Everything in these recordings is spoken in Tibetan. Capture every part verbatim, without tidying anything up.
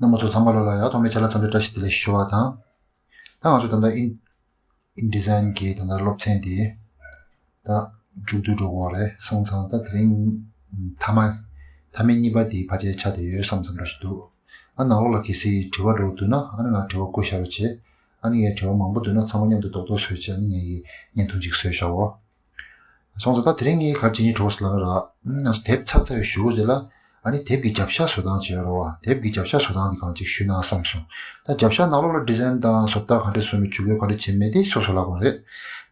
རྣམ་པ་ཚོ་ཚང་མ་ལོ་ལ་ཡ་ཐོག་མའི་ཆ་ལ་འཚམས་འདྲི་བཀྲ་ཤིས་བདེ་ལེགས་ཞུ་བ་དང་། ད་ང་ཚོ་ད་ལྟ་ཨིན་ཨིན་ཌི་ཛའིན་གྱི་ད་ལྟ་སློབ་ཚན་དེ་ད་མཇུག་བསྡུ་འགྲོ་གི་རེད། སོང་ཙང་ད་དེ་རིང་མཐའ་མ་མཐའ་མའི་གཉིས་པ་དེ་ཕལ་ཆེར་ཆགས་བསྡད་ཡོད་བསམ་བསམ་འདྲ་ཞིག་འདུག་ཨ་ནང་ལོགས་ལ་གལ་སྲིད་དྲི་བ་འདྲ་བོ་འདུག་ན་ཨ་ནི་ང་དྲི་བ་བཀོད་བཞག་རོགས་བྱེད། ཨ་ནི་ངས་དྲི་བ་མང་པོ་འདུག་ན་ཚང་མ་མཉམ་དུ་རྡོག་རྡོག་བཟོས་བྱས་ཨ་ནི་ངས་ཀྱི་བརྙན་ཐུང་ཅིག་བཟོས་བཞག་འོ། སོང་ཙང་ད་དེ་རིང་ངས་ག་རེ་བྱེད་སྙིང་འདོད་ཟེར་ལབ་ན་ར། ང་ཚོ་དེབ་ཚར་ཚར་བའི་གཞུག་གུ་དེ་ལ་ཨ་ནི་དེབ་ཀྱི་རྒྱབ་ཤ་བཟོ་སྟངས་བྱེད་རོགས། དེབ་ཀྱི་རྒྱབ་ཤ་བཟོ་སྟངས་དེ་གང་ཅིག་ཞུས་ན་བསམ་སོང་། ད་རྒྱབ་ཤ་ནང་ལོགས་ལ་ཌི་ཛའིན་དང་བཟོ་ལྟ་ག་འདྲ་བཟོས་མིན་ཇུས་འགོད་ག་འདྲ་བྱེད་མིན་དེ་སོ་སོ་ལ་དགོངས་རེད།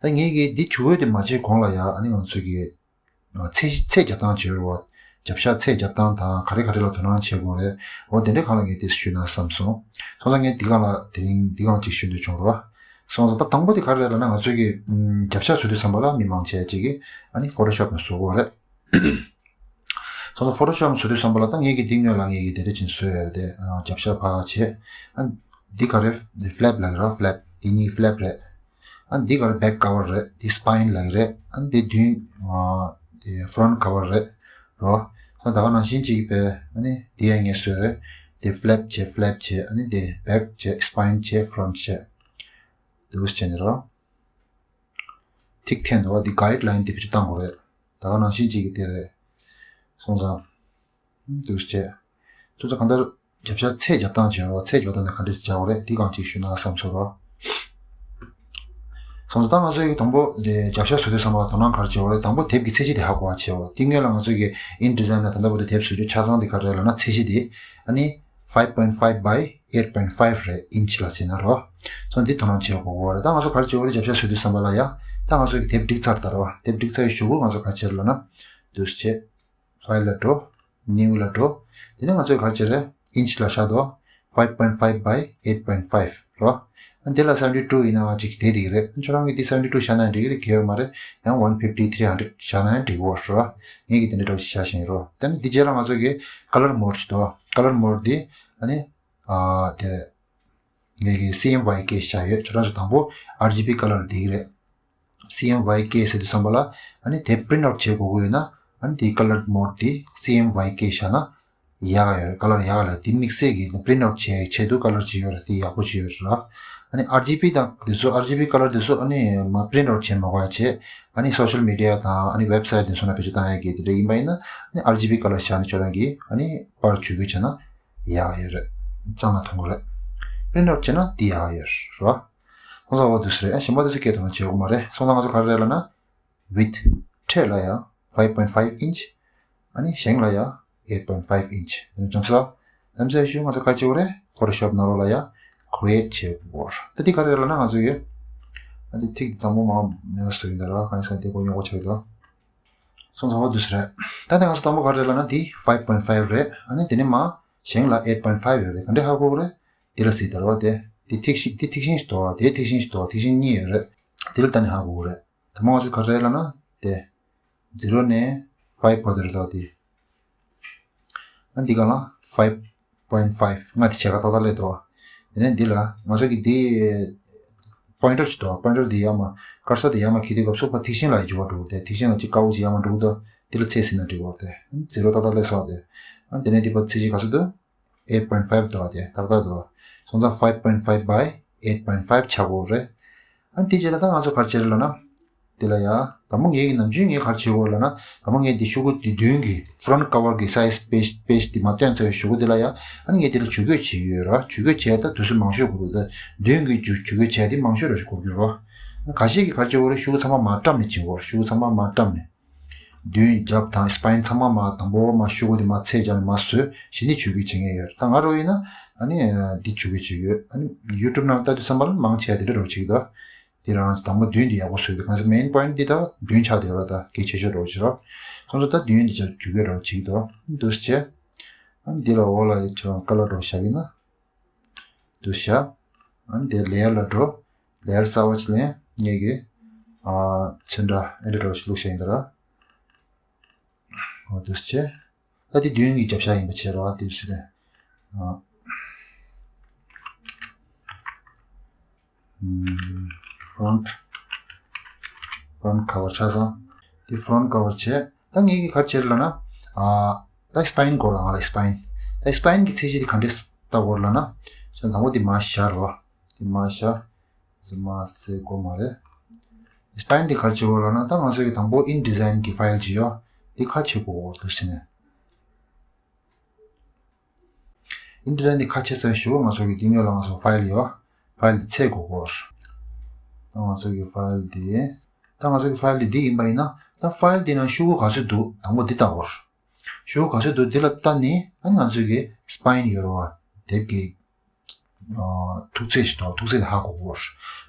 ད་ངས་ཀྱི་འདི་ཇུས་འགོད་དེ་མ་བྱེད་གོང་ལ་ཡ་ཨ་ནི་ང་ཚོ་གི་ཚད་ཚད་རྒྱབ་སྟངས་བྱེད་རོགས། རྒྱབ་ཤ་ཚད་རྒྱབ་སྟངས་དང་ག་རེ་ག་རེ་ལ་དོ་སྣང་བྱེད་དགོས་རེད། འོ་དེ་འདྲའི་སྒང་ལ་ངས་དེ་ཞུས་ན་བསམ་སོང་། སོང་ཙང་ངས་འདི་སྒང་ལ་དེ་རིང་འདི་སྒང་ཅིག་ཞུ་འདོད་བྱུང་རོགས། སོང་ཙང་ད་དང་པོ་དེ་ག་རེ་རེད་ལབ་ན་ང་ཚོས་ཀྱི་ཨམ་རྒྱབ་ཤ་བཟོ་དུས་ཙམ་པ་ལ་མི་མང་ཆེ་ཅིག་གིས་ཨ་ནི་ཕོ་ཊོ་ཤོབ་ནང་བཟོ་དགོས་རེད། སོང་ཙང་ཕོ་ཊོ་ཤོབ་ནང་བཟོ་དུས་ཙམ་པ་ལ་ད་ངས་ཀྱི་འདི་སྔོན་ལ་ངས་ཀྱི་དེ་འདྲ་ཅིག་བཟོས་ཡོད་རེད་དེ། ཨ་རྒྱབ་ཤ་ཕར་བྱས། ཨ་འདི་ག་རེ་ཕི་ལེབ་ལབ་ཀྱི་རེད། ཕི་ལེབ་འདི་གཉིས་ཕི་ལེབ་རེད། ཨ་འདི་ག་རེ་བེག་ཀ་བར་རེད། འདི་སི་པའིན་ལབ་ཀྱི་རེད། ཨ་འདི་མདུན་ཨ་འདི་ཕ་རོན་ཊི་ཀ་བར་རེད་རོ། སོང་ཙང་ད་ག་ནང་བཞིན་ཅིག་པས་ཨ་ནི་འདི་ཡང་ངས་བཟོས་རེད། འདི་ཕི་ལེབ་བྱས་ཕི་ལེབ་བྱས་ཨ་ནི་འདི་བེག་བྱས་སི་པའིན་བྱས་ཕ་རོན་ཊི་བྱས། འདུག་སེ་བྱས་ནས་རོ། ཐིག་འཐེན་འདུག་བ་འདི་གའིཌ་ལའིན་དེ་བེད་སྤྱོད་བཏང་དགོས་རེད། ད་ག་ནང་བཞིན་གཅིག་གི་དེ་རེད། སོང་ཙང་། འདུག་སེ་བྱས། སོང་ཙང་གང་ལྟར་རྒྱབ་ཤ་ཚད་རྒྱབ་སྟངས་བྱས་རོ། ཚད་རྒྱབ་སྟངས་དེ་ག་འདྲས་སེ་བྱ་དགོས་རེད་འདི་གང་ཅིག་ཞུས་ན་བསམ་སོང་རོ། སོང་ཙང་ད་ང་ཚོ་ཡི་དང་པོ་དེ་རྒྱབ་ཤ་བཟོ་དུས་ཙམ་པ་ལ་དོ་སྣང་ག་རེ་བྱེད་དགོས་རེད། དང་པོ་དེབ་ཀྱི་ཚད་གཞི་དེ་ཧ་གོ་བ་བྱེད་དགོས། དེ་སྔོན་ལ་ང་ཚོ་གི་ཨིན་ཌི་ཛའིན་ལ་ད་ལྟ་བར་དུ་དེབ་བཟོ་རྒྱུ་ཆ་ཚང་དེ་ག་རེ་རེད་ལབ་ན་ཚད་གཞི་དེ་ཨ་ནི། five point five by eight point five རེད། ཨིན་ཆི་ལ་བྱས་ན་རོ། སོང་འདི་དོ་སྣང་བྱེད་དགོས་རེད། ད་ང་ཚོ་ག་རེ་བྱེད་དགོས་རེད། རྒྱབ་ཤ་བཟོ་དུས་ཙམ་པ་ལ་ཡ། ད་ང་ཚོ་གི་དེབ་སྒྲིག་ཚར་ད་རོ། དེབ་སྒྲིག་ཚར་ཡི་གཞུག་གུ་ང་ཚོ་ག་རེ་བྱེད་ལབ་ན། འདུག་སེ་བྱས། ཕའིལ་ལ་འགྲོ། ནིའུ་ལ་འགྲོ། དེ་ནས་ང་ཚོས་ག་རེ་བྱེད་རེད། ཨིན་ཆི་ལ་བཞག་འདུག five point five by eight point five རོ། ཨ་འདི་ལ་seventy two ཡིན་ན་ཅིག་བསྡད་བསྡད་ཀྱི་རེད། ཁྱོད་རང་གིས་འདི་seventy two བཞག་ན་འགྲིག་གི་རེད། གལ་ཡོད་མ་རེད། ཡང་one fifty three hundred བཞག་ན་ཡང་འགྲིག་གི་རེད་རོ། ངས་ཀྱིས་དེ་འདྲ་འདྲ་བོ་ཞིག་བཞག་བཞིན་རོ། ད་ནི་འདི་རྗེས་ལ་ང་ཚོ་གི་ཀ་ལར་མོཌ་ཞིག་འདུག་ཀ་ལར་མོཌ་འདི་ཨ་ནི། ཨ་དེ་རེད། ངས་ཀྱི་སི་ཨེམ་ཝའི་ཀེ་བཞག་ཡོད། ཁྱོད་རང་ཚོ་དང་པོ་ཨར་ཇི་བི་ཀ་ལར་འདི་གི་རེད། སི་ཨེམ་ཝའི་ཀེ་ཟེར་དུས་ཙམ་པ་ལ་ཨ་ནི་དེ་པི་རིན་ཊི་ཨའུཊ་བྱེད་དགོས་ཀྱི་ཡོད་ན་ཨ་ནི་དེའི་ཀ་ལར་མོཌ་དེ་སི་ཨེམ་ཝའི་ཀེ་བཞག་ན་ཡག་ག་ཡོད་རེད། ཀ་ལར་ཡག་ག་ལ་དེ་དམིགས་བསལ་གྱི་པི་རིན་ཊི་ཨའུཊ་བྱེད་ཆེད་དུ་ཀ་ལར་ཅིག་ཡོད་རེད། དེ་ཡག་པོ་ཅིག་ཡོད་རེད་ར། ཨ་ནི་ཨར་ཇི་བི་དང་དེ་ཚོ་ཨར་ཇི་བི་ཀ་ལར་དེ་ཚོ་ཨ་ནི་མ་པི་རིན་ཊི་ཨའུཊ་བྱེད་མ་དགོས་ཡ་བྱེད། ཨ་ནི་སོ་ཤལ་མི་ཌི་ཡ་དང་ཨ་ནི་ཝེབ་སའིཊ་དེ་ཚོ་ན་བེད་སྤྱོད་བཏང་ཡ་གི་དེ་འདྲ་ཡིན་པ་ཡིན་ན་ཨ་ནི་ཨར་ཇི་བི་ཀ་ལར་བཞག་ནས་ཁྱོད་རང་གིས་ཨ་ནི་པར་བཅོས་དགོས་བྱས་ན་ཡག་ག་ཡོད་རེད། གཙང་མ་མཐོང་གི་རེད། པི་རིན་ཊི་ཨའུཊ་བྱས་ན་དེ་ཡག་ག་ཡོད་རེད་ར། ཁོང་ཚོ་འོ་དུས་སུ་རེད། ཨ་གཞན་པ་དུས་སུ་སྐད་དོ་ན་བྱེད་དགོས་མ་རེད། སོང་ཙང་ང་ཚོ་ག་རེ་རེད་ལབ་ན། ཝིད་ཐི་འཕྲེད་ལ་ཡ་five point five inch། ཨ་ནི་ཞེང་ལ་ཡ་eight point five inch། དེ་ནས་འཇམ་ས། འཇམ་སའི་ཤུགས་ང་ཚོ་ག་བྱེད་དགོས་རེད། ཕོ་ཊོ་ཤོབ་ནང་ལོགས་ལ་ཡ་ཁི་རི་ཨེཊ་བྱེད་དགོས་རེད། ད་འདི་ག་རེ་རེད་ལབ་ན་ང་ཚོ་ཡོད། ཨ་འདི་ཐིག་གཙང་པོ་མ་མེད་བཟོ་ཡིན་ད་ར། གང་ཡིན་ཟེར་ན་འདི་གོ་ཉོག་པོ་ཆགས་ཡོད་དོ། སོང་ཙང་འོ་དུས་སུ་རེད། ད་ལྟ་ང་ཚོ་དང་པོ་ག་རེ་རེད་ལབ་ན་འདི་five point five རེད། ཨ་ནི་དེ་ནས་མ་ཞེང་ལ་eight point five ཡོད་རེད། ག་འདྲས་ཧ་གོ་གི་རེད། འདི་ལ་གཟིགས་དང་རོ། དེ་འདི་ཐིག་ཤིང་འདི་ཐིག་ཤིང་ཞིག་འདུག་དེ་ཐིག་ཤིང་ཞིག་འདུག་ཐིག་ཤིང་གཉིས་ཡོད་རེད། འདི་ལ་ལྟ་ནས་ཧ་གོ་གི་རེད། དེ་མ་ང་ཚོས་ག་རེ་ལབ་ན་དེ་zero ནས་five བར་དུ་རེད་འདུག་དེ་ཨ་འདི་ག་ལ་five point five ང་དེ་བྱས་ཀ་ཏག་ཏག་སླེབས་འདུག་དེ་ནས་འདི་ལ་ང་ཚོ་གི་འདི་པོ་ཡིན་ཊར་ཞིག་འདུག་པོ་ཡིན་ཊར་འདི་ཡར་མར་ཀར་སར་འདི་ཡར་མར་འཁྱེར་དུས་སྐབས་སུ་ཕར་ཐིག་ཤིང་ལ་འགྱུར་བ་འགྲོ་གི་རེད། ཐིག་ཤིང་ལ་གཅིག་དཀར་པོ་ཅིག་ཡར་མར་འགྲོ་གི་འདུག་འདི་ལ་ཚད་ཟིན་ན་འགྲིག་གི་རེད། དེ་zero ཏག་ཏག་སླེབས་སོང་དེ། ཨ་འདི་ནས་འདི་པར་ཚད་གཞི་ག་ཚོད་འདུག eight point five འདུག་བ་དེ་ཏག་ཏག་འདུག་སོང་ཙང་five point five by eight point five ཆགས་དགོས་རེད། ཨ་དེ་རྗེས་ལ་ད་ང་ཚོ་ག་རེ་བྱེད་རེད་ལབ་ན། དེ་ལ་ཡ། དང་པོ་ངས་ཀྱི་ནམ་རྒྱུན་ངས་ག་རེ་བྱེད་དགོས་ལབ་ན། དང་པོ་ངས་འདི་ཤོག་གུ་འདི་མདུན་གྱི་ཕ་རོན་ཊི་ཀ་བར་གྱི་སའི་ཛི་པེ་ཇི་པེ་ཇི་འདི་མ་སྟོན་ཚར་བའི་གཞུག་གུ་དེ་ལ་ཡ། ཨ་ནི་ངས་དེ་ལ་ཇུས་འགོད་བྱེད་ཀྱི་ཡོད་ར། ཇུས་འགོད་བྱས་ད་དུས་ཚོད་མང་ཤོས་འགོར་འདུག་ད་མདུན་གྱི་ཇུས་ཇུས་འགོད་བྱས་དེ་མང་ཤོས་ར་ཞིག་འགོར་གྱི་ར། ཁ་ཤས་ཀྱིས་ག་རེ་བྱེད་དགོས་རེད། ཤོག་གུ་ཚང་མ་མར་བཀྲམ་ནས་བྱེད་དགོས་ར། ཤོག་གུ་ཚང་མ་མར་བཀྲམ་ནས། མདུན་རྒྱབ་དང་སི་པའིན་ཚང་མ་མར་དང་པོ་མར་ཤོག་གུ་དེ་མར་ཚད་བརྒྱབ་ནས་མར་བཟོས། གཞི་ནས་ཇུས་འགོད་བྱེད་མཁན་ཡོད་རེད། ད་ང་རང་ཡིན་ན་ཨ་ནི་འདི་ཇུས་འགོད་བྱེད་ཀྱི་ཡོད། ཨ་ནི་ཡུ་ཊུབ་ནང་ལྟ་དུས་ཙམ་པ་ལ་མང་ཆེ་བ་དེ་འདྲ་རོ་བྱེད་ཀྱི་འདུག་དེ་རང་དང་པོ་མདུན་དེ་ཡག་པོ་བཟོས་འདུག་གང་ཟེར་མེན་པོ་ཡིན་ཊི་འདི་ད་མདུན་ཆགས་བསྡད་ཡོད་ར། ད་གལ་ཆེ་ཤོས་རོ་བྱེད་རོ། སོང་ཙང་ད་མདུན་འདི་ཆ་ཇུས་འགོད་རོ་བྱེད་ཀྱི་འདུག་འདུག་སེ་བྱས། ཨ་ནི་འདི་ལ་འོག་ལ་ཡི་ཆ་ཀ་ལར་རོ་བཞག་ཡིན་ན། འདུག་སེ་བྱས། ཨ་ནི་དེ་ལེ་ཡར་ལ་འགྲོ། ལེ་ཡར་གསར་པ་ཞིག་ལེན། ངས་ཀྱི་ཨ་ཚོན་ཁྲ་ཨེ་འདྲ་འདྲ་བོ་ཞིག་བླུགས་བཞག་ཡིན་ད་ར། འོ་འདུག་སེ་བྱས། ད་དེ་མདུན་གྱི་རྒྱབ་ཤ་ཡིན་པ་བྱས་རོགས། ཨ་དེ་བཟོས་ནས་ཨ་ཕ་རོན་ཊི་ཕ་རོན་ཊི་ཀ་བར་ཆགས་སོང་། དེ་ཕ་རོན་ཊི་ཀ་བར་བྱས། ད་ངས་ཀྱི་ག་རེ་བྱས་ལབ་ན། ཨ་ད་སི་པའིན་སྐོར་ལ་ང་ལ་སི་པའིན། ད་སི་པའིན་གྱི་ཚད་གཞི་དེ་ག་འདྲས་ ལྟ་དགོས་ལབ་ན། ཁྱོད་དང་པོ་འདི་མར་བཞག་རོགས། འདི་མར་བཞག་འདི་མར་བཟོ་དགོས་མ་རེད། སི་པའིན་འདི་ག་རེ་བྱེད་དགོས་ལབ་ན། ད་ང་ཚོ་གི་དང་པོ་ཨིན་ཌི་ཛའིན་གི་ཕའིལ་ཅིག་ཡོད། འདི་ཁ་ཕྱེ་དགོས་འདུག་ཟེར་ནས། ཨིན་ཌི་ཛའིན་འདི་ཁ་ཕྱེ་ཚར་ཞུ། ང་ཚོ་གི་འདི་ངོས་ལ་ང་ཚོ་ཕའིལ་ཡོད། ཕའིལ་འདི་འཚོལ་དགོས་གོ། ད་ང་ཚོ་གི་ཕའིལ་འདི། ད་ང་ཚོ་གི་ཕའིལ་འདི་འདི་ཡིན་པ་ཡིན་ན། ད་ཕའིལ་འདི་ནང་ཤོག་གུ་ག་ཚོད་འདུག་དང་པོ་འདི་ལྟ་གོ། ཤོག་གུ་ག་ཚོད་འདུག་འདི་ལ་ལྟ་ནས། ཨ་ནི་ང་ཚོ་གི་སི་པའིན་ཡོད་རེད་བ། དེབ་ཀྱི་ཨ་མཐུག་ཚད་ཞིག་དང་མཐུག་ཚད་དེ་ཧ་གོ་གོ།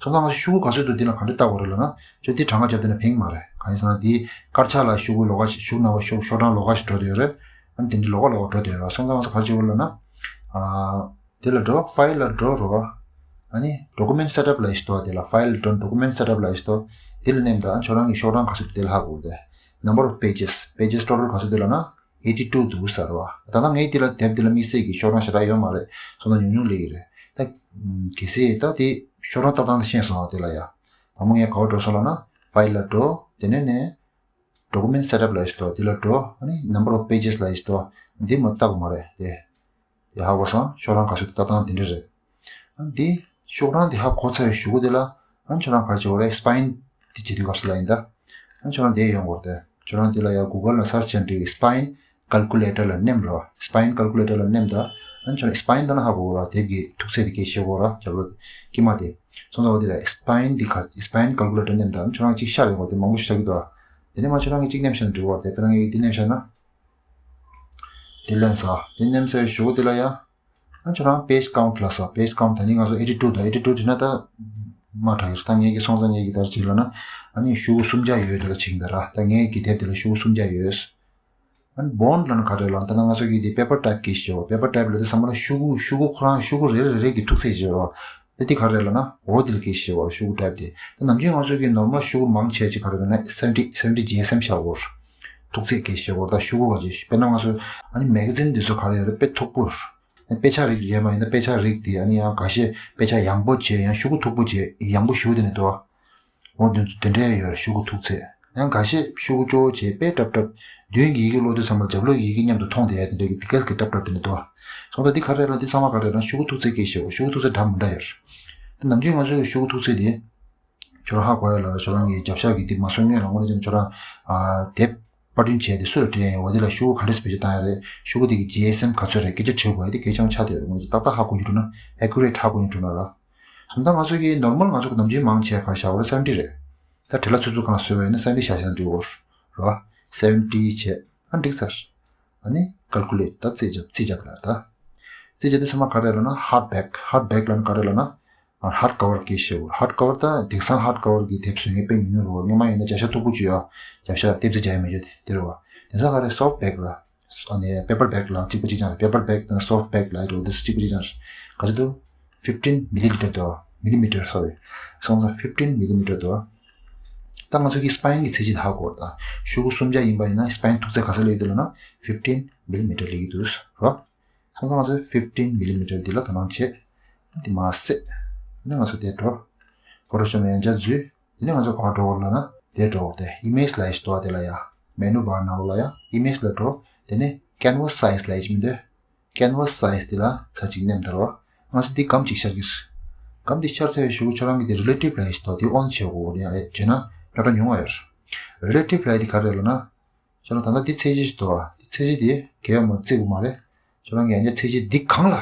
སོང་ཙང་ང་ཚོ་ཤོག་གུ་ག་ཚོད་འདུག་འདི་ལ་ག་འདྲ་ལྟ་དགོས་རེད་ལབ་ན། ཁྱོད་འདི་གྲངས་ཀ་བརྒྱབ་བསྡད་ན་ཕན་གྱི་མ་རེད། གང་ཡིན་ཟེར་ན་འདི་དཀར་ཆག་ལ་ཤོག་གུ་ལོགས་ཀ་ཞིག། ཤོག་གུ་ནང་བ་ཤོག་ཤོག་གྲངས་ལོགས་ཀ་ཞིག་འགྲོ་བསྡད་ཡོད་རེད། ཨ་ནི་དེ་འདྲ་ལོགས་ཀ་ལོགས་ཀ་འགྲོ་བསྡད་ཡོད་རེད། སོང་ཙང་ང་ཚོ་ག་རེ་བྱེད་དགོས་རེད་ལབ་ན། ཨ་དེ་ལ་འགྲོ། ཕའིལ་ལ་འགྲོ་རོགས། ཨ་ནི་ཌོ་ཀུ་མེན་སེ་ཊབ་ལབ་ཡག་ཞིག་འདུག་དེ་ལ་ཕའིལ་འགྲོ་ཌོ་ཀུ་མེན་སེ་ཊབ་ལབ་ཡག་ཞིག་འདུག་དེ་ལ་མནན་ད། ཁྱོད་རང་གི་ཤོག་གྲངས་ག་ཚོད་འདུག་དེ་ལ་ཧ་གོ་གི་རེད། Number of pages, pages total ག་ཚོད་འདུག་ལབ་ན། ཨེ་ཊི་ཊུ་འདུག་ཟེར་བ། ད་ལྟ་ངའི་འདི་ལ་དེབ་འདི་ལ་དམིགས་བསལ་གྱི་ཤོག་གྲངས་ཞེ་དྲག་ཡོད་མ་རེད། སོང་ཙང་ཉུང་ཉུང་སླེབས་ཀྱི་རེད། ད་གལ་སྲིད་ད་དེ་ཤོག་གྲངས་ལྟ་སྟངས་དེ་ཤེས་སོང་ཨ། དེ་ལ་ཡ། དང་པོ་ངས་ག་པར་འགྲོ་སོང་ལབ་ན། ཕའིལ་ལ་འགྲོ། དེ་ནས་ནས་ཌོ་ཀུ་མེན་སེ་ཊབ་ལབ་ཡག་ཞིག་འདུག་དེ་ལ་འགྲོ། ཨ་ནི་Number of pages ལབ་ཡག་ཞིག་འདུག་འདི་མ་ལྟ་དགོས་མ་རེད་དེ། དེ་ཧ་གོ་སོང་། ཤོག་གྲངས་ག་ཚོད་ལྟ་སྟངས་དེ་འདྲ་རེད། ཨ་འདི་ཤོག་གྲངས་དེ་ཧ་གོ་ཚར་བའི་གཞུག་གུ་དེ་ལ། ཨ་ཁྱོད་རང་ག་རེ་བྱེད་དགོས་རེད། སི་པའིན་འདི་བྱེད་དུས་སྐབས་སུ་ལ་ཡིན་ད། ཨ་ཁྱོད་རང་དེ་ཡོང་དགོས་རེད་དེ། ཁྱོད་རང་དེ་ལ་ཡ་གུ་གལ་ལ་སར་ཆི་བྱས་ན་འགྲིག་སི་པའིན་ཀལ་ཀུ་ལེ་ཊར་ལ་མནན་རོགས། སི་པའིན་ཀལ་ཀུ་ལེ་ཊར་ལ་མནན་ད། ཨ་ཁྱོད་རང་སི་པའིན་ལབ་ན་ཧ་གོ་གོ་ར། དེབ་ཀྱི་མཐུག་ཚད་དེ་སྐད་ཤེས་དགོས་ར། རྒྱབ་ལོགས་དཀྱིལ་མ་དེ། སོང་ཙང་འོ་དེ་ལ་སི་པའིན་འདི་ག་སི་པའིན་ཀལ་ཀུ་ལེ་ཊར་མནན་ད། ཨ་ཁྱོད་རང་གཅིག་ཤར་ཡོང་གོ། དེ་མང་པོ་ཞིག་ཆགས་ཀྱི་འདུག་དེ་ནས་མ་ཁྱོད་རང་གིས་གཅིག་མནན་བྱས་ན་འགྲིག་གོ། དེ་དཔེར་ན་ངས་འདི་མནན་བྱས་ན། དེ་ལན་ས་དེ་མནན་ཚར་བའི་གཞུག་གུ་དེ་ལ་ཡ། ཨ་ཁྱོད་རང་པེཇ་ཀའུན་ཊི་ལབ་སོང་། པེཇ་ཀའུན་ཊི་ད་ནི་ང་ཚོ་ཨེ་ཊི་ཊུ་དང་། ཨེ་ཊི་ཊུ་བྲིས་ན་ད་མ་དྲག་གི་རེད། ད་ངས་ཀྱི་སོང་ཙང་ངས་ཀྱི་ད་ཅིག་ལབ་ན། ཨ་ནི་ཤོག་གུ་སུམ་བརྒྱ་ཡོད་དེ་ལ་བྱེད་ཀྱི་འདུག་ར། ད་ངས་ཀྱི་དེབ་དེ་ལ་ཤོག་གུ་སུམ་བརྒྱ་ཡོད། ཨ་ནི་བྷོནཊ་ལབ་ན་ག་རེ་ལབ་ན། ད་ང་ཚོ་གི་དེ་པེ་པར་ཊའིཔ་སྐད་ཤེས་བ། པེ་པར་ཊའིཔ་ལབ་དུས་ཙམ་པ་ལ་ཤོག་གུ་ཤོག་གུ་ཁོ་རང་ཤོག་གུ་རེ་རེ་རེ་གི་མཐུག་ཚད་ཤེས་བ། ད་འདི་ག་རེ་ལབ་ན། འོ་དེ་ལ་སྐད་ཤེས་བ། ཤོག་གུ་ཊའིཔ་དེ། ད་ནམ་རྒྱུན་ང་ཚོ་གི་ནོར་མལ་ཤོག་གུ་མང་ཆེ་ཅིག་ག་རེ་ལབ་ན་སེ་བེན་ཊི། སེ་བེན་ཊི་ཇི་ཨེསི་ཨེམ་བཞག་གོ། མཐུག་ཚད་སྐད་ཤེས་གོ། ད་ཤོག་གུ་ག་ཅིག་དཔེར་ན་ང་ཚོ་ཨ་ནི་མེ་ག་ཛིན་འདི་ཚོ་ག་རེ་ཡོད་རེད། དཔེ་མཐུག་པོ། དཔེ་ཆ་རིགས་ཡོད་མ་ཡིན་ན་དཔེ་ཆ་རིགས་དེ་ཨ་ནི་ཡང་འགའ་ཤས་དཔེ་ཆ་ཡང་པོ་བྱས། ཡང་ཤོག་གུ་མཐུག་པོ་བྱས། ཡང་པོ་ཞེ་པོ་དེ་ནས་འདུག་འོ་དེ་ཚོ་དེ་འདྲའི་ཡོད་རེད། ཤོག་གུ་མཐུག་ཚད། ཡང་འགའ་ཤས་ཤོག་གུ་སྐྱོ་བོ་བྱས། དཔེ་འཁྲབ་འཁྲབ། མདུན་གྱི་ཡི་གེ་ཀློག་དུས་ཙམ་པ་རྒྱབ་ལོགས་ཀྱི་ཡི་གེ་མཉམ་དུ་མཐོང་བསྡད་ཡ་དེ་འདྲ་གི་དེ་ག་གི་འཁྲབ་འཁྲབ་དེ་འདྲ་འདུག་སོང་ཙང་འདི་ག་རེ་ལབ་ན། འདི་ཚང་མ་ག་རེ་ལབ་ན་ཤོག་གུ་མཐུག་ཚད་སྐད་ཤེས་བ། ཤོག་གུ་མཐུག་ཚད་འདྲ་མི་འདྲ་ཡོད་རེད། ད་ནམ་རྒྱུན་ང་ཚོའི་ཤོག་གུ་མཐུག་ཚད་དེ་ཁྱོད་རང་ཧ་གོ་ཡ་ལ་ར། ཁྱོད་རང་གི་རྒྱབ་ཤ་གི་དེ་མ་སོང་སྔོན་ལ་དངོས་གནས་བྱས་ན་ཁྱོད་རང་ཨ་དེབ་པར་སྐྲུན་བྱས་ཏེ་སུ་ལ་སྤྲད་ཡ་ཡིན། འོ་དེ་ལ་ཤོག་གུ་ག་འདྲས་བེད་སྤྱོད་བཏང་ཡ་རེད། ཤོག་གུ་དེ་གི་ཇི་ཨེསི་ཨེམ་ག་ཚོད་རེད། སྐད་ཆ་དྲིས་དགོས་ཡ་དེ་གལ་ཆེན་པོ་ཆགས་བསྡད་ཡོད་རེད། ང་ཚོ་ཏག་ཏག་ཧ་གོ་རྒྱུ་འགྲོ་ན། ཨེ་ཀུ་རེཊ་ཧ་གོ་རྒྱུ་འགྲོ་ན་ར། སོང་ཙང་ང་ཚོ་གི་ནོར་མལ་ང་ཚོ་གི་ནམ་རྒྱུན་མང་ཆེ་ག་རེ་བཞག་གོ་རེད། སེ་བེན་ཊི་རེད། ད་བྲེལ་བ་ཚུད་ཚུད་སྒང་ལ་བཟོས་པ་ཡིན་ན་སེ་བེན་ཊི་བཞག་བཞག་ན་འགྲིག་གོ་ར། སེ་བེན་ཊི་བྱས། ཨ་འགྲིག་ཚར། ཨ་ནི་ཀལ་ཀུ་ལེཊ། ད་རྩིས་རྒྱབ། རྩིས་རྒྱབ་ལ་ད། རྩིས་རྒྱབ་དུས་ཙམ་པ་ག་རེ་ལབ་ན། ཧརཌ་བེག་ཧརཌ་བེག་ལབ་ན་ག་རེ་ལབ་ན། ཧརཌ་ཀ་བར་སྐད་ཤེས་བ། ཧརཌ་ཀ་བར་ད་དེང་སང་ཧརཌ་ཀ་བར་གྱི་དེབ་བཟོ་མཁན་དཔེ་ཉུང་ཉུང་རེད་བ། སྔོན་མ་ཡིན་ན་རྒྱབ་ཤ་མཐུག་པོ་ཅིག་ཡོད། རྒྱབ་ཤ་ལྡེབ་རྩིས་རྒྱག་ཡ་མེད་རྒྱུ་དེ་རེད་བ། དེང་སང་ག་རེ་སོཕ་བེག་ལ། ཨ་ནི་པེ་པར་བེག་ལ་གཅིག་པ་གཅིག་རྐྱང་རེད། པེ་པར་བེག་དང་སོཕ་བེག་ལ་རེད་བ། དེ་ཚོ་གཅིག་པ་གཅིག་རྐྱང་རེད། ག་ཚོད་འདུག་ཕིབ་ཊིན་མི་ལི་ལི་ཊར་འདུག་མི་ལི་མི་ཊར། སོ་རི། སོང་ཙང་ཕིབ་ཊིན་མི་ལི་མི་ཊར་འདུག་ད་ང་ཚོ་གི་སི་པའིན་གྱི་ཚད་གཞི་དེ་ཧ་གོ་ར། ད་ཤོག་གུ་སུམ་བརྒྱ་ཡིན་པ་ཡིན་ན་སི་པའིན་མཐུག་ཚད་ག་ཚོད་སླེབས་ཀྱི་འདུག་ལབ་ན་ཕིབ་ཊིན་མི་ལི་མི་ཊར་སླེབས་ཀྱི་འདུག་ར། སོང་ཙང་ང་ཚོས་ཕིབ་ཊིན་མི་ལི་མི་ཊར་འདི་ལ་དོ་སྣང་བྱེད། འདི་མར་བསད། དེ་ནས་ང་ཚོ་དེ་འགྲོ། ཕོ་ཊོ་ཤོབ་ནས་ཡང་བསྐྱར་འཛུལ། དེ་ནས་ང་ཚོ་ག་པར་འགྲོ་དགོས་ལབ་ན་དེ་འགྲོ་དགོས། དེ་ཨི་མེཇ་ལབ་ཡག་ཞིག་འདུག་བ། དེ་ལ་ཡ་མེ་ནུ་བར་ནང་ལོགས་ལ་ཡ་ཨི་མེཇ་ལ་འགྲོ། དེ་ནས་ཀེན་ཝ་སི་སའི་ཛི་ལབ་ཡག་ཅིག་མི་འདུག་ཀེན་ཝ་སི་སའི་ཛི་དེ་ལ་ཚར་གཅིག་མནན་དར་བ། ང་ཚོ་འདི་སྒམ་གཅིག་ཤར་གྱི་རེད། སྒམ་འདི་ཤར་ཚར་བའི་གཞུག་གུ་ཁྱོད་རང་གི་དེ་རི་ལེ་ཊིབ་ལབ་ཡག་ཞིག་འདུག་དེ་ཨོན་བྱེད་དགོས། ཡང་ཨེ་བྱས་ན་ཉོ་གྲངས་ཉུང་བ་ཡོད་རེད། རི་ལེ་ཊིབ་ལབ་ཡག་དེ་ག་རེ་རེད་ལབ་ན། ཁྱོད་རང་ད་ལྟ་འདི་ཚད་གཞི་ཞིག་འདུག་བ། འདི་ཚད་གཞི་དེ་གས་ཡོད་མ་རེད། བརྩི་དགོས་མ་རེད། ཁྱོད་རང་གི་ཡང་བསྐྱར་ཚད་གཞི་འདི་སྒང་ལ།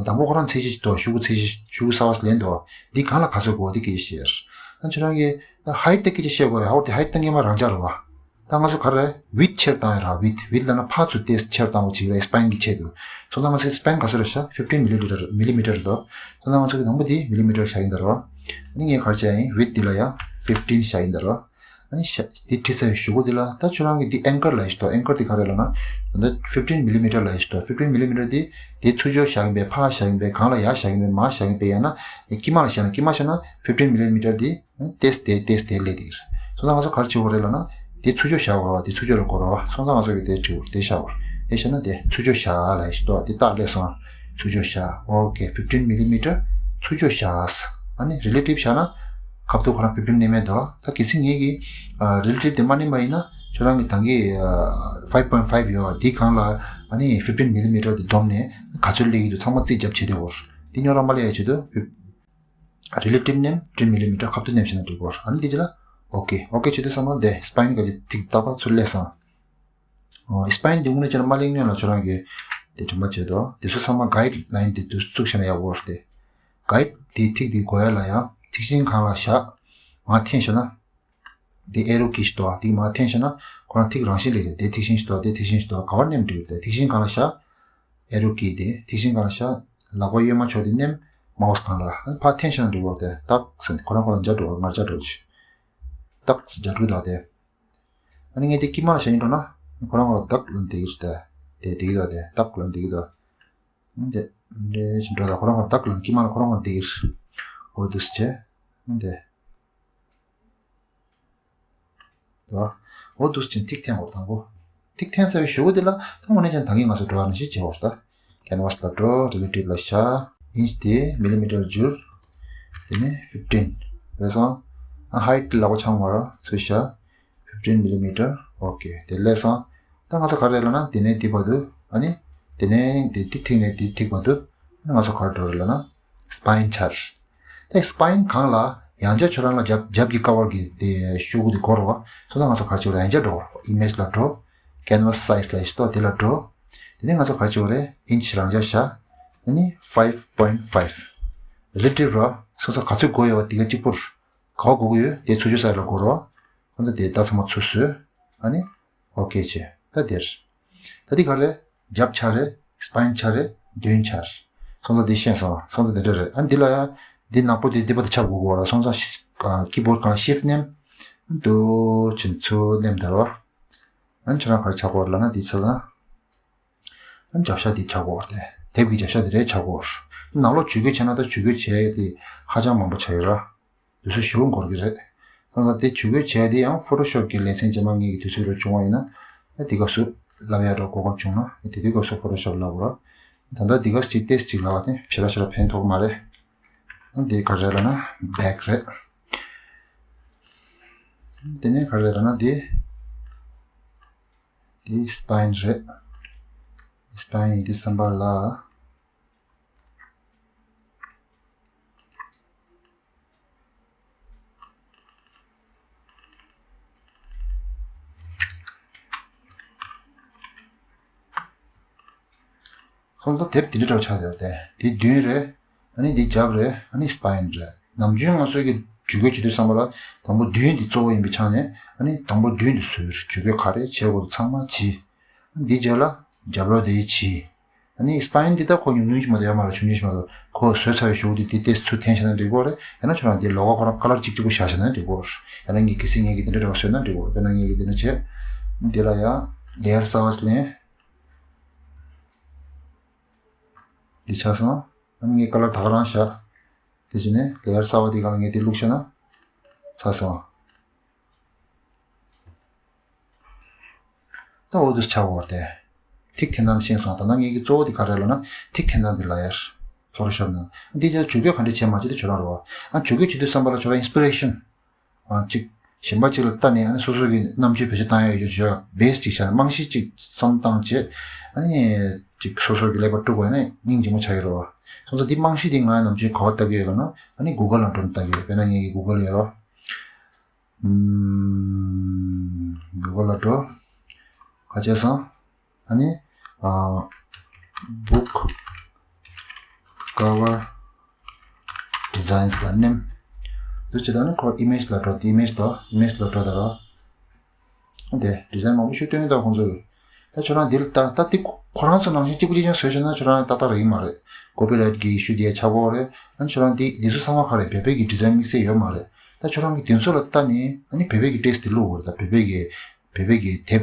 དང་པོ་ཁོ་རང་ཚད་གཞི་ཞིག་འདུག་ཤོག་གུ་ཚད་གཞི། ཤོག་གུ་གསར་པ་ཞིག་ལེན་འདུག་འདི་སྒང་ལ་ག་ཚོད་དགོས་འདི་སྐད་ཆ་བཤད། ད་ཁྱོད་རང་གིས་ད་ཧའིཊ་དེ་སྐད་ཆ་བཤད་དགོས་ཡ། ཧའིཊ་དེ་ཧའིཊ་ད་སྔོན་མ་རང་འཇགས་རེད་བ། ད་ང་ཚོ་ག་རེ་ཝིད་ཆེར་བཏང་ཡ་ར། ཝིད། ཝིད་ལབ་ན་ཕར་ཚུར་ཏོག་ཙམ་ཆེར་བཏང་བ་ཅིག་རེད། སི་པའིན་གྱི་ཆེད་དུ། སོང་ཙང་ང་ཚོའི་སི་པའིན་ག་ཚོད་རེད་ཤག་ཕིབ་ཊིན་མི་ལི་ལི་ཊར། མི་ལི་མི་ཊར་འདུག་སོང་ཙང་ང་ཚོ་གི་དང་པོ་འདི་མི་ལི་མི་ཊར་བཞག་གི་ཡིན་ད་ར་བ། ཨ་ནི་ངས་ག་རེ་བྱས་ཡིན། ཝིད་འདི་ལ་ཡ་ཕིབ་ཊིན་བཞག་ཡིན་ད་ར་བ། ཨ་ནི་ཤ་འདི་བྲིས་ཚར་བའི་གཞུག་གུ་འདི་ལ་ད་ཁྱོད་རང་གི་འདི་ཨེང་ཀར་ལབ་ཡག་ཞིག་འདུག་ཨེང་ཀར་འདི་ག་རེ་ལབ་ན། ད་ཕིབ་ཊིན་མི་ལི་མི་ཊར་ལབ་ཡག་ཞིག་འདུག་ཕིབ་ཊིན་མི་ལི་མི་ཊར་འདི་འདི་ཚུར་ཕྱོགས་བཞག་ཡིན་པས། ཕར་བཞག་ཡིན་པས། སྒང་ལ་ཡར་བཞག་ཡིན་པས། མར་བཞག་ཡིན་པས། ཡང་ན་དཀྱིལ་མ་ལ་བཞག་ན། དཀྱིལ་མ་བཞག་ན་ཕིབ་ཊིན་མི་ལི་མི་ཊར་འདི་ཏོག་ཙམ་དེ་ཏོག་ཙམ་དེ་སླེབས་འདུག་སོང་ཙང་ང་ཚོ་ག་རེ་བྱེད་དགོས་རེད་ལབ་ན། འདི་ཚུར་ཕྱོགས་བཞག་དགོས་རེད་བ། འདི་ཚུར་ཕྱོགས་ལ་བསྐོར་རེད་བ། སོང་ཙང་ང་ཚོ་གི་དེ་བྲིས་དགོས། དེ་བཞག་དགོས་རེད། དེ་བཞག་ན་དེ་ཚུར་ཕྱོགས་བཞག་ལབ་ཡག་ཞིག་འདུག་འདི་རྟགས་སླེབས་སོང་། ཚུར་ཕྱོགས་བཞག་ཨོ་ཀེ། ཕིབ་ཊིན་མི་ལི་མི་ཊར་ཚུར་ཕྱོགས་བཞག་ཨ་ནི་རི་ལེ་ཊིབ་བཞག་ན། ཁ་ཐུག་ཁོ་རང་ཕིབ་ཊིན་མནན་མེད་དོ། ད་གལ་སྲིད་ངེད་ཀྱིས་ཨ་རི་ལེ་ཊིབ་དེ་མ་མནན་པ་ཡིན་ན། ཁྱོད་རང་གི་ད་གིན་ཨ་ཕའིབ་པོའིན་ཕའིབ་ཡོད། འདི་སྒང་ལ་ ཨ་ནི་fifteen millimeter དེ་བསྡོམས་ནས་ག་ཚོད་སླེབས་ཀྱི་འདུག་ཚང་མ་རྩིས་རྒྱབ་བྱས་ཏེ་འོར། དེ་རྙོག་དྲ་མ་སླེབས་ཡ་ཆེད་དུ་relative ནེམ་fifteen millimeter ཁ་ཐུག་ནེམ་བྱས་ན་འགྲིག་གོ། ཨ་ནི་དེ་རྗེས་ལ་okay okay བྱེད་དུས་ཙམ་པ་དེ་spine ག་ཅིག་ཐིག་ཏག་ཏག་ཚུར་སླེབས་སོང་། ཨོ་spine དེ་དངོས་གནས་བྱས་ན་མ་སླེབས་སྔོན་ལ་ཁྱོད་རང་གིས་དེ་དྲན་པ་བྱེད་དོ། དེ་ཚོ་ཚང་མ་guideline དེ་དུས་བཙུགས་བྱས་ན་ཡག་པོ་རེད་དེ། guide དེ་ཐིག་དེ་འགོ་ཡ་ལ་ཡང་ཐིག་ཤིང་སྒང་ལ་བཞག་མར་འཐེན་བྱས་ན། དེ་arrow key ཞིག་འདུག་བ། དེ་མར་འཐེན་བྱས་ན་ཁོ་རང་ཐིག་རང་བཞིན་ལས་ཀྱི་དེ་ཐིག་ཤིང་ཞིག་འདུག་བ། དེ་ཐིག་ཤིང་ཞིག་འདུག་བ། ག་བར་ནེམ་འགྲིག་དེ་ཐིག་ཤིང་སྒང་ལ་བཞག arrow key དེ་ཐིག་ཤིང་སྒང་ལ་བཞག་ལག་པ་གཡོན་མ་ཕྱོགས་དེ་ནེམ་mouse སྒང་ལ་ཕར་འཐེན་བྱས་ན་འགྲིག་གོ། དེ་ཏག་ཟིན་ཁོ་རང་ཁོ་རང་འཇགས་འགྲོ་བ། ངར་འཇགས་འགྲོ་ཆུ་ཏག་འཇགས་འགྲོ་གི་འདུག་དེ། ཨ་ནི་ངས་དེ་དཀྱིལ་མ་ལ་བྱས་ཡིན་འགྲོ་ན་ཁོ་རང་ཁོ་རང་ཏག་ལོན་བསྡད་ཀྱི་རེད། དེ་བསྡད་ཀྱི་འདུག་དེ་ཏག་ལོན་བསྡད་ཀྱི་འདུག་འདི་འདྲའི་ཞིག་འགྲོ་ད་ཁོ་རང་ཁོ་རང་ཏག་ལོན་དཀྱིལ་མ་ལ་ཁོ་རང་ཁོ་རང་བསྡད་ཀྱི་རེད། འོ་འདུག་སེ་བྱས། འདི། འོ་འདུག་སེ་བྱས་ཐིག་འཐེན་འོར་དང་པོ། ཐིག་འཐེན་ཚར་བའི་གཞུག་གུ་དེ་ལ་ད་དངོས་གནས་ཀྱང་ད་གིན་ང་ཚོ་འགྲོ་བ་ནང་བཞིན་བྱས་འོར་ད། canvas ལ་འགྲོ། relative ལ་བཞག inch དེ་millimeter བསྒྱུར། དེ་ནས་fifteen རེད་སོང་། ཨ་height དེ་ལག་པ་འཆང་བར་ཚུར་བཞག fifteen millimeter okay དེ་ལས་སོང་། ད་ང་ཚོ་ག་རེ་ལབ་ན་དེ་ནས་དེ་བར་དུ་ཨ་ནི་དེ་ནས་དེ་དེ་ཐིག་ནས་དེ་ཐིག་བར་དུ་ཨ་ནི་ང་ཚོ་ག་རེ་འགྲོ་རེད་ལབ་ན་spine འཆར། ད་spine སྒང་ལ་ཡང་བསྐྱར་ཁྱོད་རང་ལ་རྒྱབ་རྒྱབ་ཀྱི་ཀ་བར་གྱི་དེ་གཞུག་གུ་དེ་འགོར་བ་སོང་ཙང་ང་ཚོ་ག་རེ་བྱེད་རེད། ཡང་བསྐྱར་འགྲོ་image ལ་འགྲོ། canvas size ལ་ཞིག་ཏོ་དེ་ལ་འགྲོ། དེ་ནས་ང་ཚོ་ག་རེ་བྱེད་རེད། inch རང་འཇགས་བཞག་ཨ་ནི་five point five relative ར་སོང་ཙང་ག་ཚོད་དགོས་ཡོད་བ་དེ་ག་གཅིག་པུར་ག་བ་དགོས་ཀྱི་ཡོད་དེ་ཚུར་ཕྱོགས་ས་ལ་འགོར་བ། ཁོང་ཚོ་དེ་ད་ཚང་མ་ཚུར་བཟོས། ཨ་ནི་okay བྱས་ད་དེར། ད་འདི་ག་རེད། རྒྱབ་འཆར་རེད། spine འཆར་རེད། མདུན་འཆར། སོང་ཙང་འདི་ཤེས་སོང་། སོང་ཙང་འདི་འདྲ་རེད། ཨ་ནི་འདི་ལ་ཡང་འདི་ནག་པོ་འདི་འདི་པ་དེ་ཆགས་དགོས་གོ་ར། སོང་ཙང་ཤི- ཨ་keyboard སྒང་ལ་shift ནེམ་འདུག་ཕྱིན་ཚུར་ནེམ་དར་བ། ཨ་ནི་ཁྱོད་རང་ག་རེ་ཆགས་གོ་ར་ལབ་ན་འདི་ཆ་ཚང་ཨ་ནི་རྒྱབ་ཤ་འདི་ཆགས་གོ་ར། དེ་དེབ་ཀྱི་རྒྱབ་ཤ་འདི་རེད་ཆགས་གོ་ར། ནང་ལོགས་ཇུས་འགོད་བྱས་ན་ད་ཇུས་འགོད་བྱས་ཏེ་ཧ་ཅང་མང་པོ་ཆགས་ཡོད་ར། དུས་ཚོད་ཞེ་པོ་འགོར་གྱི་རེད། སོང་ཙང་དེ་ཇུས་འགོད་བྱས་དེ་ཡང་Photoshop གི་ལེ་ཚན་རྗེས་མ་ངེད་ཀྱི་དུས་ཚོད་རོ་བྱུང་བ་ཡིན་ན། ཨ་དེ་སྐབས་སུ་ལབ་ཡ་འགྲོ་གོ་སྐབས་བྱུང་ན་ཨ་དེ་དུས་སྐབས་སུ་Photoshop ལབ་དགོས་ར། ད་ལྟ་དེ་སྐབས་ཅིག་ཏེས་ཅིག་ལབ་པ་དེ་ཞེ་དྲག་ཞེ་དྲག་ཕན་ཐོགས་མ་རེད། ཨ་དེ་ག་རེ་ལབ་ན་back རེད། དེ་ནས་ག་རེ་ལབ་ན་དེ་དེ་spine རེད། spine ཡིན་དུས་ཙམ་པ་ལ། སོང་ཙང་དེབ་དེ་འདྲ་འདྲ་བོ་ཆགས་ཡོད་དེ། དེ་མདུན་རེད། ཨ་ནི་དེ་རྒྱབ་རེད། ཨ་ནི་spine རེད། ནམ་རྒྱུན་ང་ཚོ་གི་ཇུས་འགོད་བྱེད་དུས་ཙམ་པ་ལ་དང་པོ་མདུན་དེ་གཙོ་བོ་ཡིན་པའི་ཆ་ནས་ཨ་ནི་དང་པོ་མདུན་དེ་བཟོས་ཇུས་འགོད་ག་རེ་བྱེད་དགོས་ཚང་མ་བྱས། ཨ་ནི་དེ་རྗེས་ལ་རྒྱབ་ལོགས་དེ་བྱས། ཨ་ནི་spine འདི་ད་ཁོ་ཉུང་ཉུང་ཞིག་མ་གཏོགས་ཡོད་མ་རེད། ཆུང་ཆུང་ཞིག་མ་གཏོགས། ཁོ་བཟོས་ཚར་བའི་གཞུག་དེ་དེ་ཏོག་ཙམ་ཚུར་འཐེན་བྱས་ན་འགྲིག་གོ་རེད། ཡང་ན་ཁྱོད་རང་དེ་ལོགས་ཀ་ཁོ་རང་ཀ་ལར་གཅིག་གཅིག་པོ་བཞག་བྱས་ན་འགྲིག་གོ་རེད། ཡང་ན་ངེད་ཀྱི་གལ་སྲིད་ངེད་ཀྱི་དེ་འདྲ་འདྲ་བ་བཟོས་ན་འགྲིག་གོ་རེད། དཔེར་ན་ངེད་ཀྱི་དེ་འདྲ་བྱས། དེ་ལ་ཡང་layer གསར་པ་ཞིག་ལེན། འདི་ཆགས་སོང་། ཨ་ནི་ངས་ཀ་ལར་ད་ག་རང་བཞག་དེ་བྱས་ནས་layer གསར་པ་དེ་སྒང་ལ་ངས་དེ་བླུགས་བྱས་ན་ཆགས་སོང་། ད་འོ་དུ་ཆགས་འོར་ཏེ། ཐིག་འཐེན་སྟངས་ཤེས་སོང་། ད་ནང་ངེད་ཀྱི་གཙོ་བོ་དེ་ག་རེ་ལབ་ན་ཐིག་འཐེན་སྟངས་དེ་ལ་ཡར་Photoshop ནང་འདི་ཆ་ཇུས་འགོད་ག་འདྲ་བྱས་མ་བྱས་དེ་ཁྱོད་རང་རེད་བ། ཨ་ཇུས་འགོད་བྱེད་དུས་ཙམ་པ་ལ་ཁྱོད་རང་inspiration ཨ་ཅིག་གཞན་པ་ཅིག་ལ་ལྟ་ནས་ཨ་ནི་སོ་སོ་གི་རྣམ་དཔྱོད་བེད་སྤྱོད་བཏང་ཡ་ཡོད་ཆོག base ཅིག་བཞག་ནས་རྨང་གཞི་ཅིག་བསམ་བཏང་བྱས་ཨ་ནི་ཅིག་སོ་སོ་གི་ཀླད་པ་དཀྲུགས་པ་ཡིན་ན་སྙིང་རྗེ་མོ་ཆགས་ཀྱི་རེད་བ། སོང་ཙང་འདི་རྨང་གཞི་འདི་ང་རྣམ་དཔྱོད་ག་བ་ལྟ་གི་ཡོད་ལབ་ན་ཨ་ནི་Google ལ་འགྲོ་ནས་ལྟ་གི་ཡོད། དཔེར་ན་ངེད་ཀྱི་Google ཡོད་རོ། ཨུམ། Google ལ་འགྲོ། ག་བྱས་སོང་། ཨ་ནི། ཨ། book cover designs ལ་ནེམ། འདུག་བྱས་ད་ནི་ཁོ་image ལ་འགྲོ་དེ་image དོ་image ལ་འགྲོ་ད་རོ། དེ་design མང་པོ་ཞིག་སྟོན་ཡོད་ད་ཁོང་ཚོས། ད་ཁྱོད་རང་འདིར་ལྟ་ད་དེ་ཁོ་རང་ཚོ་ནང་བཞིན་གཅིག་པུ་གཅིག་རྐྱང་བཟོས་བྱས་ན་ཁྱོད་རང་ཏག་ཏག་རེད་མ་རེད། copyright གི་issue དེ་ཆགས་ཀྱི་ཡོད་རེད། ཨ་ནི་ཁྱོད་རང་དེ་དེ་ཚོ་ཚང་མ་ག་རེད་བོད་པའི་གི་design དམིགས་བསལ་ཡོད་མ་རེད། ད་ཁྱོད་རང་གི་དེ་ཚོ་ལ་ལྟ་ནས་ཨ་ནི་བོད་པའི་གི་text དེ་བླུགས་དགོས་རེད། ད་བོད་པའི་གི་བོད་པའི་གི་དེབ་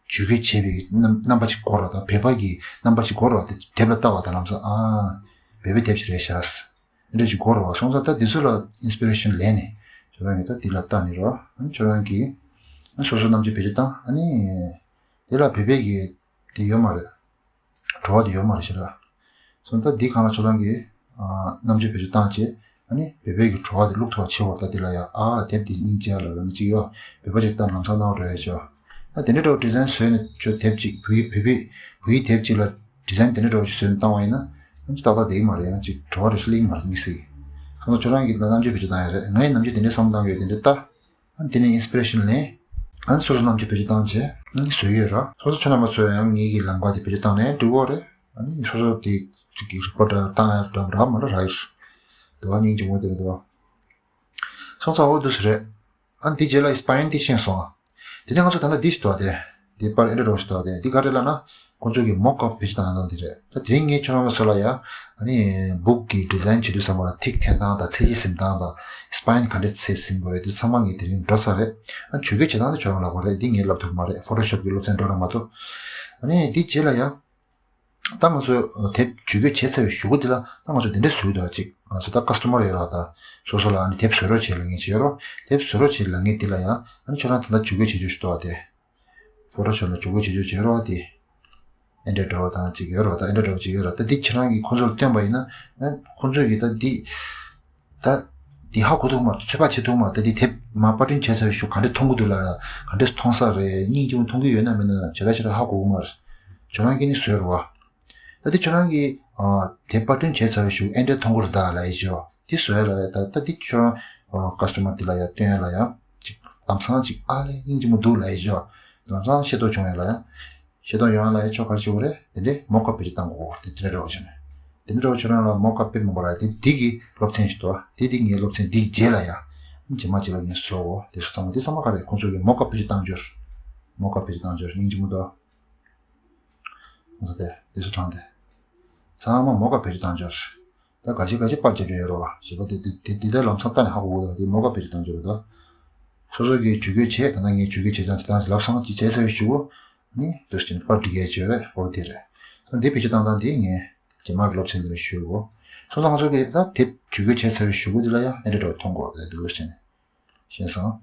ཇུས་འགོད་བྱས་པའི་རྣམ་རྣམ་པ་ཅིག་དགོས་རེད། ད་བོད་པ་གི་རྣམ་པ་ཅིག་དགོས་རེད། དེ་དེབ་ལ་ལྟ་བ་དང་ལམ་སང་ཨ་བོད་པའི་དེབ་ཅིག་རེད་ཤག་འདི་འདྲ་ཅིག་དགོས་རེད་བ། སོང་ཙང་ད་འདི་ཚོ་ལ་inspiration ལེན་ནས་ཁྱོད་རང་གིས་ད་འདི་ལ་ལྟ་ནས་རོ། ཨ་ནི་ཁྱོད་རང་གིས་ཨ་སོ་སོ་རྣམ་དཔྱོད་བེད་སྤྱོད་བཏང་། ཨ་ནི་དེ་ལ་བོད་པའི་གི་དེ་ཡོད་མ་རེད། བྲོ་བ་དེ་ཡོད་མ་རེད་ཤག་ར། སོང་ཙང་འདི་སྒང་ལ་ཁྱོད་རང་གིས་ཨ་རྣམ་དཔྱོད་བེད་སྤྱོད་བཏང་བྱས། ཨ་ནི་བོད་པའི་གི་བྲོ་བ་དེ་བླུགས་ཐུབ་པ་བྱེད་འོར་ད་འདི་ལ་ཡ་ཨ་དེབ་དེ་སྙིང་རྗེ་ལ་ལ་ནི་ཅིག་ཡོད། བོད་པ་ཅིག་ལྟ་ལམ་སང་སྣང་བ་འགྲོ་ཡ་ཆོག་ད་ ད་དེ་འདྲ་འདྲ་བོ་ཌི་ཛའིན་བཟོས་ནས་ཁྱོད་དེབ་ཅིག་བོད་ཡིག་བོད་པའི་བོད་ཡིག་དེབ་ཅིག་ལ་ཌི་ཛའིན་དེ་འདྲ་འདྲ་བོ་ཞིག་བཟོས་ནས་བཏང་བ་ཡིན་ན་ཨ་ནི་ཏག་ཏག་བསྡད་ཀྱི་མ་རེད། ཡང་ཅིག་བྲོ་བ་རེ་ཞིག་སླེབས་ཀྱི་མ་རེད། དམིགས་བསལ་གྱི་སོང་ཙང་ཁྱོད་རང་གིས་ད་རྣམ་དཔྱོད་བེད་སྤྱོད་བཏང་ཡ་རེད། ངས་ནམ་རྒྱུན་དེ་འདྲའི་བསམ་བློ་བཏང་གི་ཡོད། དེ་འདྲ་ལྟ། ཨ་ནི་དེ་ནས་ཨིན་སི་པི་རེ་ཤན་ལེན། ཨ་ནི་སོ་སོ་རྣམ་དཔྱོད་བེད་སྤྱོད་བཏང་བྱས་ཨ་ནི་བཟོས་ཡོད་ར། སོ་སོ་ཁྱོད་རྣམ་པ་ཚོས་ཡང་ངེད་ཀྱི་ལམ་ཁ་དེ་བེད་སྤྱོད་བཏང་ནས་འགྲིག་གོ་རེད། ཨ་ནི་སོ་སོ་དེ་ཅིག་གི་རི་པོ་ཊ་བཏང་ཡ་འདྲ་ར་མ་འདྲ་རག་ཡོད་རེད། དེ་བ་སྙིང་རྗེ་མོ་དེ་རེད་དེ་བ། སོང་ཙང་འོ་འདུག་སེ་རེད། ཨ་ནི་དེ་རྗེས་ལ་སི་པའིན་དེ་ཤེས་སོང་། དེ་ནས་ང་ཚོ་ད་ལྟ་འདི་ཞིག་འདུག་སྟེ། དེ་པར་ཨེ་འདྲ་འདྲ་བོ་ཞིག་འདུག་སྟེ། དེ་ག་རེ་ལབ་ན། ཁོང་ཚོ་གི་མོ་ཀ་ཨབ་བེད་སྤྱོད་བཏང་སྟངས་དེ་རེད། ད་དེ་ངས་ཁྱོད་རང་ཚོ་ལ་ཡ། ཨ་ནི་བུག་གི་ཌི་ཛའིན་བྱེད་དུས་ཙམ་པ་ལ་ཐིག་འཐེན་སྟངས་དང་ཚད་གཞི་ཟིན་སྟངས་དང་། སི་པའིན་ག་འདྲས་ཚད་ཟིན་དགོས་རེད། དེ་ཚང་མ་ངས་དེ་རིང་འགྲོ་ས་རེད། ཨ་ནི་བཅོས་སྒྱུར་བྱེད་སྟངས་དེ་ཁྱོད་རང་ལབ་དགོས་རེད། འདི་ངས་ལབ་ཐུབ་ཀྱི་མ་རེད། ཕོ་ཊོ་ཤོབ་གི་སློབ་ཚན་འགྲོ་ར་མ་གཏོགས། ཨ་ནི་དེ་རྗེས་ལ་ཡ། ད་ང་ཚོས་དེབ་བཅོས་སྒྱུར་བྱས་ཚར་བའི་གཞུག་གུ་དེ་ལ་ད་ང་ཚོ་དེ་འདྲས་བཟོས་འདུག་ཅིག་ང་ཚོ་ད་ཀ་སི་ཊ་མར་ཡོད་ར། ད་སོ་སོ་ལ་ཨ་ནི་དེབ་བཟོ་རོགས་བྱེད་ལབ་མཁན་ཅིག་ཡོད་ར། དེབ་བཟོ་རོགས་བྱེད་ལབ་མཁན་དེ་ལ་ཡང་ཨ་ནི་ཁྱོད་རང་ད་ལྟ་བཅོས་སྒྱུར་བྱེད་རྒྱུ་ཞིག་འདུག་པ་དེ། ཕོ་ཊོ་ཤོབ་ལ་བཅོས་སྒྱུར་བྱེད་རྒྱུ་བྱེད་རོགས་དེ། ཨེ་འདྲས་འདྲ་བོ་དང་ཅིག་ཡོད་ར། ད་ཨེ་འདྲས་འདྲ་བོ་ཅིག་ཡོད་ར། ད་འདི་ཁྱེད་རང་གིས་ཁོང་ཚོར་སྟོན་པ་ཡིན་ན་ཨ་ཁོང་ཚོས་ཀྱིས་ད་འདི། ད་འདི་ཧ་གོ་ཐུབ་མ་རེད། ཚོད་དཔག་བྱེད་ཐུབ་མ་རེད། ད་འདི་དེབ་མར་པར་སྐྲུན་བྱས་ཚར་བའི་གཞུག་ག་འདྲས་མཐོང་གི་འདུག་ལབ་ར། ག་འདྲས་མཐོང་ས་རེད། སྙིང་རྗེ་མོ་མཐོང་གི་ཡོད་ན་མེད་ན་ཇི་ལྟར་ཞེ་དྲག་ཧ་གོ་གི་མ་རེད། ཁྱོད་རང་གིས་ནི་བཟོས་རེད་པ། ད་འདི་ཁྱོད་རང་གིས་ཨ་དེབ་པར་སྐྲུན་བྱས་ཚར་བའི་གཞུག་ཨེ་འདྲས་མཐོང་གི་རེད་ད་ལབ་ཡས་ཅིག་འདི་བཟོ་ཡ་ལབ་ཡ། ད་ད་འདི་ཁྱོད་རང་ཨ་ཀ་སི་ཊ་མར་འདི་ལ་ཡ་སྟོན་ཡ་ལ་ཡ་ཅིག་ལམ་སང་ཅིག་ཨ་ལས་སྙིང་རྗེ་མོ་འདུག་ལབ་ཡས་ཅིག་ལམ་སང་ཤེས་རྟོགས་བྱུང་ཡ་ལ་ཡ། ཤེས་རྟོགས་ཡོང་ཡ་ལ་ཡ་ཆོ་ག་རེ་བྱེད་དགོས་རེད། དེ་འདྲའི་མོ་ཀ་ཨབ་བེད་སྤྱོད་བཏང་དགོས་རེད། དེ་འདྲའི་རོགས་བྱས་ནས། དེ་འདྲའི་རོགས་ཁྱོད་རང་ལ་མོ་ཀ་ཨབ་དཔེ་མང་པོ་རག་ཡ། དེ་འདི་གི་སློབ་ཚན་ཞིག་འདུག་དེ་འདི་ངའི་སློབ་ཚན་འདིའི་རྗེས་ལ་ཡ། རྗེས་མ་རྗེས་ལ་ངས་བཟོ་འོ། དེ་ཚོ་ཚང་མ་དེ་ཚང་མ་ག་རེ། ཁོང་ཚོ་གི་མོ་ཀ་ཨབ་བེད་སྤྱོད་བཏང་འབྱོར། མོ་ཀ་ཨབ་བེད་སྤྱོད་བཏང་འབྱོར། སྙིང་རྗེ་མོ་འདུག་ང་ཚོ་དེ་དེ་ཚོ་དྲངས་ཏེ། ཚང་མ་མོ་ཀ་ཨབ་བེད་སྤྱོད་བཏང་འབྱོར། ད་ག་ཅི་ག་ཅི་པར་རྒྱབ་རྒྱུ་ཡོད་རེད་པ། ཞེས་པ་དེ་དེ་དེ་དེ་ལྟར་ལམ་སང་ལྟ་ནས་ཧ་གོ་གི་འདུག་དེ་མོ་ཀ་ཨབ་བེད་སྤྱོད་བཏང་འབྱོར་རེད་ད། སོ་སོ་གིས་བཅོས་སྒྱུར་བྱས། ད་ནང་ངས་བཅོས་སྒྱུར་བྱས་ཙང་དེ་དང་ལབ་སོང་། ཅི་བྱས་ཚར་བའི་གཞུག་གུ། ནི་འདུག་སེ་བྱས་ནས་པར་སྒྲིག་ཡས་ཅིག་ཡོད་རེད། འོ་དེ་རེད། ད་འདི་བེད་སྤྱོད་བཏང་སྟངས་དེ་ངས་རྗེས་མ་གི་སློབ་ཚན་འདི་ལ་ཞུ་དགོས། སོང་ཙང་ང་ཚོ་གིས་ད་དེབ་བཅོས་སྒྱུར་བྱས་ཚར་བའི་གཞུག་གུ་འདི་ལ་ཡང་ཨེ་འདྲ་འདྲ་བ་མཐོང་དགོས་རེད། འདུག་སེ་བྱས་ནས། ཤེས་སོང་།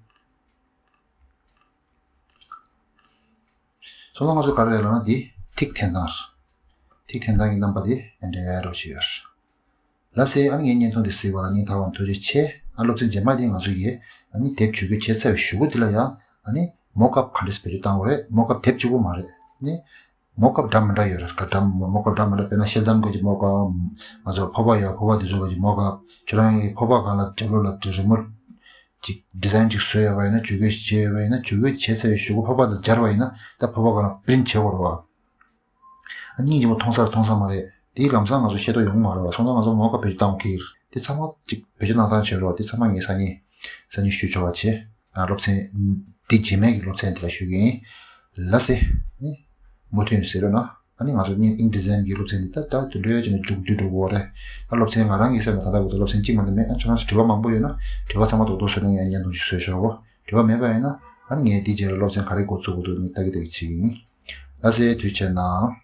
སོང་ཙང་ང་ཚོ་ག་རེ་རེད་ལབ་ན་འདི་ཐིག་འཐེན་སྟངས་རེད། ཐིག་འཐེན་སྟངས་ཀྱི་རྣམ་པ་དེ་ཨེ་འདྲ་འདྲ་བོ་ཞིག་ཡོད་རེད། ལགས་སེ། ཨ་ནི་ངའི་བརྙན་ཐུང་འདི་གཟིགས་པ་ལ་སྙིང་ཐག་པ་ནས་ཐུགས་རྗེ་ཆེ། ཨ་སློབ་ཚན་རྗེས་མ་དེ་ང་ཚོ་གིས་ཨ་ནི་དེབ་བཅོས་སྒྱུར་བྱས་ཚར་བའི་གཞུག་གུ་དེ་ལ་ཡང་ཨ་ནི་མོ་ཀ་ཨབ་ག་འདྲས་བེད་སྤྱོད་བཏང་དགོས་རེད། མོ་ཀ་ཨབ་དེབ་གཅིག་པོ་མ་རེད། ཨ་ནི་མོ་ཀ་ཨབ་འདྲ་མི་འདྲ་ཡོད་རེད། ག་འདྲ་མོ་ཀ་ཨབ་འདྲ་མི་འདྲ། དཔེར་ན་ཤེལ་དམ་གྱི་མོ་ཀ་ཨབ། ང་ཚོ་ཕོར་པ་ཡོད། ཕོར་པ་དེ་ཚོ་གི་མོ་ཀ་ཨབ། ཁྱོད་རང་གིས་ཕོར་པ་སྒང་ལ་ཊེབ་ལོག་ལ་རི་མོ་ཅིག་ཌི་ཛའིན་ཅིག་བཟོས་ཡོད་པ་ཡིན་ན། བཅོས་སྒྱུར་བྱས་ཡོད་པ་ཡིན་ན། བཅོས་སྒྱུར་བྱས་ཚར་བའི་གཞུག་གུ་ཕོར་པ་དེ་སྦྱར་བ་ཡིན་ན་ད་ཕོར་པ་སྒང་ལ་པི་རིན་ཊི་བྱེད་དགོས་རེད་པ། ཨ་སྙིང་རྗེ་མོ་མཐོང་ས་རེད། མཐོང་ས་མ་རེད། དེ་ལམ་སང་ང་ཚོ་ཤེས་རྟོགས་ཡོང་གི་མ་རེད་པ། སོང་ཙང་ང་ཚོ་མོ་ཀ་ཨབ་བེད་སྤྱོད་བཏང་དགོས་ཀྱི་རེད། དེ་ཚང་མ་ཅིག་བེད་སྤྱོད་གནང་སྟངས་བྱེད་རོགས། དེ་ཚང་མ་ངས་སང་ཉིན་སང་ཉིན་ཞུ་ཆོག་པ་བྱེད། ཨ་སློབ་ཚན་འདི་རྗེས་མའི་གི་སློབ་ཚན་དེ་ལ་ཞུ་གི་ཡིན། ལགས་སེ། ནི་མུ་མཐུད་ནས་གཟིགས་རོགས་གནང་། ཨ་ནི་ང་ཚོ་ནི་ཨིན་ཌི་ཛའིན་གྱི་སློབ་ཚན་འདི་ད་ད་དུ་འགྲོ་ཡ་བྱས་ནས་མཇུག་བསྡུ་འགྲོ་དགོས་རེད། ཨ་སློབ་ཚན་ང་རང་གི་སེམས་ལ་ད་ལྟ་བར་དུ་སློབ་ཚན་གཅིག་མ་གཏོགས་མེད། ཨ་ཁྱོད་རང་ཚོ་དྲི་བ་མང་པོ་ཡོད་ན་དྲི་བ་ཚང་མ་རྡོག་རྡོག་བཟོས་ནས་ངས་བརྙན་ཐུང་ཞིག་བཟོས་ཆོག་གོ། དྲི་བ་མེད་པ་ཡིན་ན་ཨ་ནི་ངས་འདི་རྗེས་ལ་སློབ་ཚན་ག་རེ་འགོ་བཙུགས་དགོས་འདུག་ངས་ལྟ་གི་ལྟ་གི་བྱེད་ཀྱི་ཡིན། ལགས་སེ། ཐུགས་རྗེ་གནང་།